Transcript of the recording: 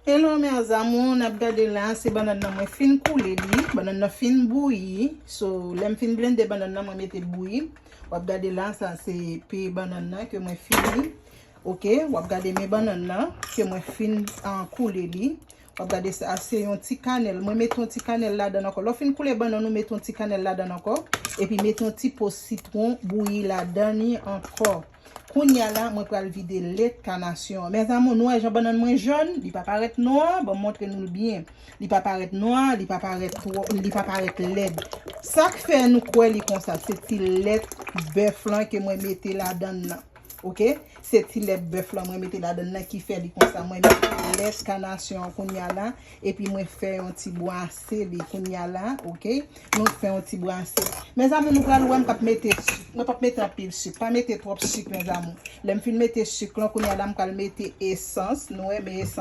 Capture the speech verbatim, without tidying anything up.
Hello mes amours, n ap gade la, se bannann nan mwen fin koule li, bannann nan fin bouyi. So, lè m fin blende bannann nan, mwen mete l bouyi. W ap gade la, sa se pe bannann nan ke mwen fin, ok, w ap gade men bannann nan ke mwen fin an koule li. W ap gade sa, se yon ti kanèl. Mwen mete yon ti kanèl ladan ankò. Lè w fin koule bannann ou, mete yon ti kanèl ladan ankò. Epi mete yon ti po sitwon bouyi ladan li ankò. Kounye a la, mwen pral vide lèt kanasyon an. Mes amours, nou wè jan bannann mwen jòn, li pa parèt nwa, ban m montre nou l byen. Li pa parèt nwa, li pa parèt twò, li pa parèt lèd. Sa k fè nou kwè li konsa, se ti lèt bèf lan ke mwen mete ladan nan. Ok? Se ti lèt bèf lan mwen mete ladan nan ki fè li konsa. Mwen mete lèt kanasyon an kounye a la, epi mwen fè yon ti bwase li kounye a la, ok? Nou fè yon ti bwase. Mes amours, nou pral wè m p ap mete sik. Mwen p ap mete anpil sik. Pa mete twòp sik, mes amours. Lè m fin mete sik lan, kounye a la, m pral mete esans. Nou wè, men esans